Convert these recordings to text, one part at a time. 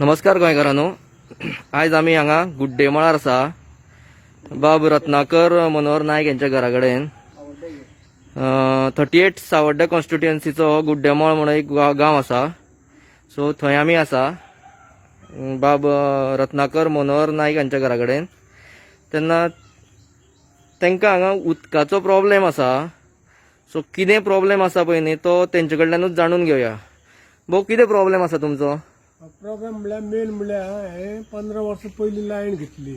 नमस्कार गोंयकारांनो, आयज आमी हांगा गुड्डेमळार आसा, बाब रत्नाकर मनोहर नायक यांच्या घरा कडेन. 38 सावड्डे कॉन्स्टिट्युएन्सीचो गुड्डेमळ म्हणून एक गांव आसा. सो थंय आमी आसा बाब रत्नाकर मनोहर नायक यांच्या घरा कडेन. तेन्ना तांकां हांगा उदकाचो प्रॉब्लेम आसा. सो कितें प्रॉब्लेम आसा पळय न्ही, तो तेंचे कडल्यानूच जाणून घेवया. भाऊ, कितें प्रॉब्लेम आसा तुमचो? प्रॉब्लेम म्हणल्यार, मेन म्हणल्यार हांवें 15 वर्सां पयलीं लायन घेतली.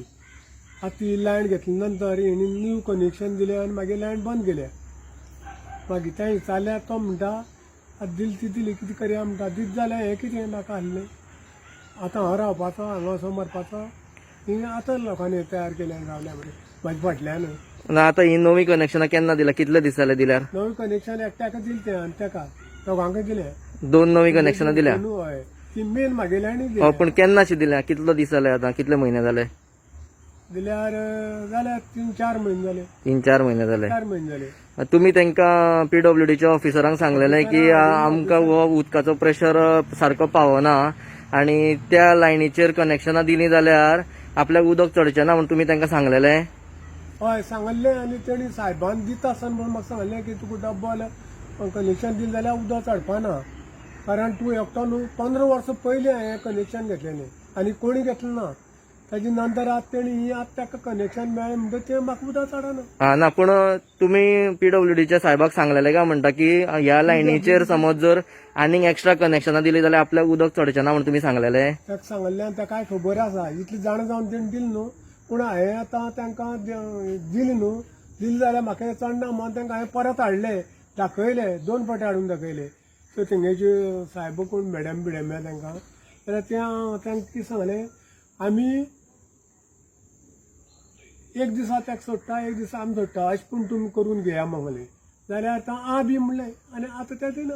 आतां ती लायन घेतल्या नंतर हेणी न्यू कनेक्शन दिलें आनी मागीर लायन बंद केल्या. मागीर तें विचारल्यार तो म्हणटा, आतां दिली ती दिली, कितें करया म्हणटा. दीत जाल्यार हें कितें नाका आसलें. आतां हांव रावपाचो हांगा वचोन मरपाचो. ही आतां लोकांनी तयार केल्या आनी रावल्या मरे म्हाज्या फाटल्यान. ना, आता ही नवी कनेक्शनां केन्ना दिल्या? कितले दीस जाले दिल्यार? नवें कनेक्शन एकट्याक दिलें तें आनी तेका दोगांकय दिलें. दोन नवी कनेक्शनां दिल्या? दोनूय, हय, ती मेन म्हागेली आनी हो. दिल्या. पण केन्नाशी दिल्या? कितलो दीस जाले आता? कितले म्हयने जाले? दिल्यार जाल्या 3-4 म्हयने जाले. 3-4 म्हयने जाले? 4 म्हयने जाले. तुम्ही तांकां पीडब्ल्यूडीच्या ऑफिसरांक सांगलेले की आमकां हो उदकाचो प्रेशर सारको पावना आणि त्या लायनीचेर कनेक्शनां दिली जाल्यार आपल्याक उदक चडचें ना म्हूण तुमी तांकां सांगलेले? हय, सांगल्लें. आनी तेणी सायबान दिता आसतना म्हणून म्हाका सांगलें की तुका डब्बल कनेक्शन दिलें जाल्यार उदक चडपा ना, कारण तूं एकटो न्हू. 15 वर्सां पयलीं हांवें कनेक्शन घेतलेलें आनी कोणी घेतलें ना. ताजे नंतर आतां तेणी ही आतां ताका कनेक्शन मेळ्ळें म्हणटकीर तें म्हाका उदक चडना. हा ना, पूण तुमी पीडब्ल्यूडीच्या साहेबाक सांगलेले काय म्हणटा की ह्या लायनीचेर समज जर आनीक एक्स्ट्रा कनेक्शनां दिली जाल्यार आपल्याक उदक चडचें ना म्हूण तुमी सांगलेले? ताका सांगल्लें आनी ताकाय खबर आसा. इतलें जाणा जावन तेणी दिलें न्हू, पूण हांवें आतां तांकां दिलें न्हू, दिलें जाल्यार म्हाका हें चडना म्हणून तांकां हांवें परत हाडलें, दाखयलें, दोन फावटी हाडून दाखयलें. सो तेंगेचे सायब कोण मॅडम बिडम तांकां जाल्यार तें तांकां कितें सांगलें, आमी एक दिसा ताका सोडटा, एक दिसा आमी सोडटा, अशें पूण तुमी करून घेया म्हणलें. जाल्यार आतां आ बी म्हणलें आनी आतां तें दिना.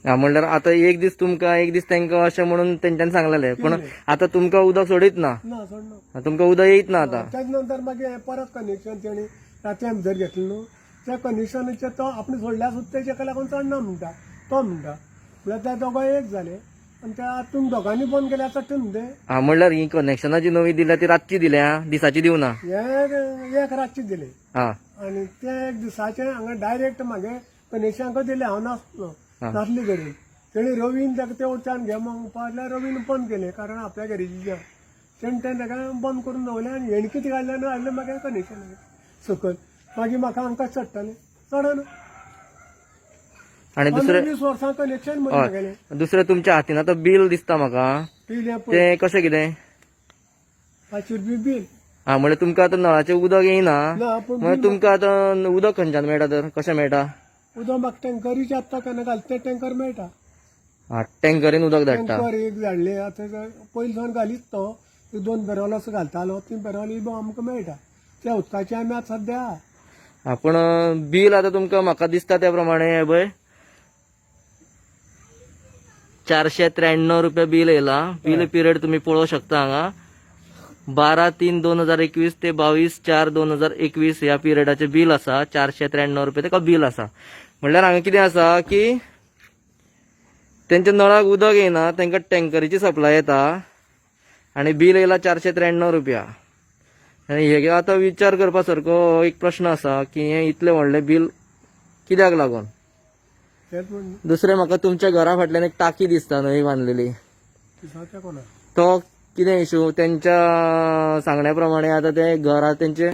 हा, म्हणल्यार आतां एक दीस तुमकां, एक दीस तांकां अशें म्हणून तेंच्यांनी सांगलेले, पूण आतां तुमकां उदक सोडीत ना? ना, सोडना. तुमकां उदक येयत ना आतां? त्याच नंतर मागीर हांवें परत कनेक्शन तेणी रातयां भितर घेतलें न्हू, त्या कनेक्शनाचेर तो आपणे सोडल्यार सुद्दां तेजेका लागून चडना म्हणटा तो. म्हणटा म्हळ्यार त्या दोगांय एक जाले आनी त्या तुमी दोगांनी बंद केल्यार चडटा न्हू तें. हा, म्हणल्यार ही कनेक्शनां जी नवी दिल्या ती रातची दिल्या, दिसाची दिवना? हे एक रातचें दिलें आनी तें एक दिसाचें हांगा डायरेक्ट म्हागे कनेक्शनाक दिलें. हांव नासलो, नासले कडेन तेणी रवीन ताका ते वटच्यान घे म्हणपा जाल्यार रवीन बंद केलें, कारण आपल्या गॅरेजीचें तेणें तें ताका बंद करून दवरलें. आनी हेणी कितें घातलें आनी हाडलें म्हागे कनेक्शन सकयल. मागीर म्हाका आमकां चडटालें, चडना. आणि 15 दुसरें? 20 वर्सां कनेक्शन मरे म्हागेलें. दुसरें, तुमच्या हातीन आतां बील दिसता म्हाका. पयलें पळय. तें कशें कितें? 500 रुपया बील. हा, म्हणल्यार तुमकां आतां नळाचें उदक येयना? ना, पूण मागीर तुमकां आतां उदक खंयच्यान मेळटा तर? कशें मेळटा? उदक म्हाका टँकरीचे आतां केन्ना घालता ते टँकर मेळटा. हा, टँकरीन उदक धाडटा? टँकर एक धाडले आतां, पयलीं सावन घालीत तो. एक दोन बॅरल असो घालतालो, तीन बॅरल आमकां मेळटा. त्या उदकाचे आमी आतां सद्या आहा. हा, पूण बील आतां तुमकां म्हाका दिसता त्या प्रमाणे हे पळय, 493 रुपया बील येयला. बील पिरियड तुमी पळोवंक शकता हांगा, 12/3/2021 ते 22/4/2021 ह्या पिरियडाचें बील आसा. 493 रुपया ताका बील आसा. म्हणल्यार हांगा कितें आसा की तेंच्या नळाक उदक येयना, तांकां टँकरीची सप्लाय येता आनी बील येयला 493 रुपया. आनी हे आतां विचार करपा सारको एक प्रश्न आसा की हें इतलें व्हडलें बील कित्याक लागून? तेच म्हण. दुसरें, म्हाका तुमच्या घरा फाटल्यान एक टाकी दिसता नवी बांदलेली. दिसाच्या कोणा? तो कितें इशू? तेंच्या सांगण्या प्रमाणे आतां ते घरा तेंचे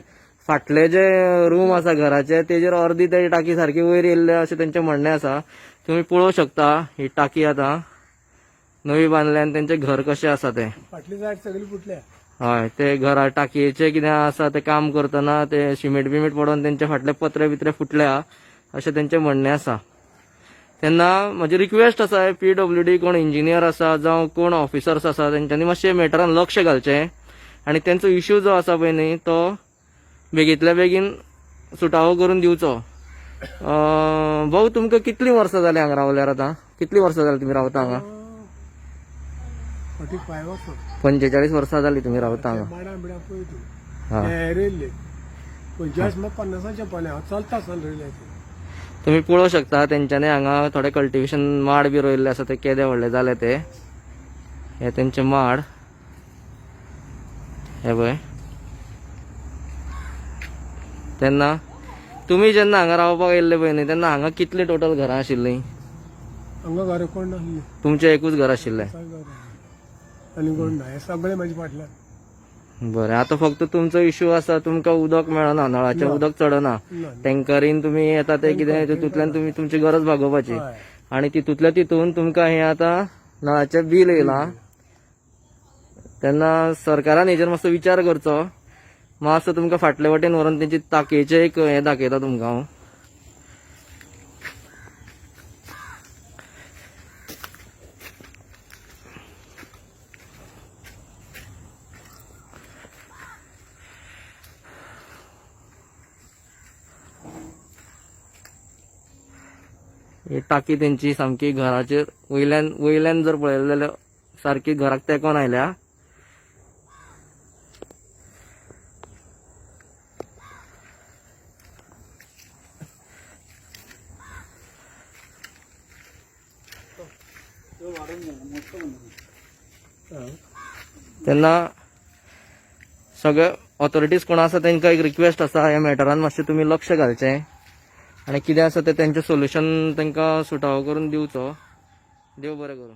फाटले जे रूम आसा घराचे, तेजेर अर्दी ते टाकी सारकी वयर येयल्ले अशें तेंचें म्हणणें आसा. तुमी पळोवंक शकता, ही टाकी आतां नवी बांदल्या आनी तेंचें घर कशें आसा तें. फाटली सायड सगळी फुटल्या. हय, ते घरा टाकयेचे कितें आसा ते काम करतना ते सिमेंट बिमेंट पडोन तेंचे फाटले पत्रे बित्रे फुटल्या अशें तेंचें म्हणणें आसा. तेन्ना म्हजी रिक्वेस्ट आसा, पीडब्ल्यूडी कोण इंजिनियर आसा जावं कोण ऑफिसर्स आसा, तेंच्यांनी मातशें मॅटरान लक्ष घालचें आनी तेंचो इश्यू जो आसा पळय न्ही, तो बेगींतल्या बेगीन सुटावो करून दिवचो. भाऊ, तुमकां कितलीं वर्सां जालीं हांगा रावल्यार? आतां कितलीं वर्सां जालीं तुमी रावता हांगा? 45 वर्सां. 45 वर्सां जालीं तुमी रावता हांगा? माडा बिडा पळय तूं. हा. हे रोयल्ले 45 म्हाका 50च्या पयलें हांव चलता आसतना रोयले ते. तुम्ही पळोवंक शकता, तेंच्यांनी हांगा थोडे कल्टिवेशन माड बी रोयल्ले आसा, ते केदे व्हडले जाले ते. हे तेंचे माड हे पळय. तेन्ना तुमी जेन्ना हांगा रावपाक येयल्ले पळय न्ही, तेन्ना हांगा कितली टोटल घरां आशिल्लीं? हांगा घर कोण नासले. तुमचें एकूच घर आशिल्लें? सगळें घर आनी कोण ना, हे सगळे म्हाजे फाटल्यान. बरें, आतां फक्त तुमचो इशू आसा, तुमकां उदक मेळना, नळाचें उदक चडना. ना. टँकरीन तुमी येता ते कितें तितूंतल्यान तुमी तुमची गरज भागोवपाची. हय. आणि तितूंतल्या तितून तुमकां हें आतां नळाचें बील येयलां. तेन्ना सरकारान हेजेर मातसो विचार करचो. मातसो तुमकां फाटले वटेन व्हरोन तेंची ताकयेचें एक हें दाखयता तुमकां हांव. ही टाकी तेंची सामकी घराचेर वयल्यान वयल्यान जर पळयलें जाल्यार सारकी घराक तेंकोन आयल्या. तेन्ना सगळे ऑथॉरिटीज कोण आसा तेंकां एक रिक्वेस्ट आसा, ह्या मॅटरान मातशें तुमी लक्ष घालचें आनी कितें आसा तें तेंचें सोल्युशन तेंकां सुटावो करून दिवचो. देव बरें करूं.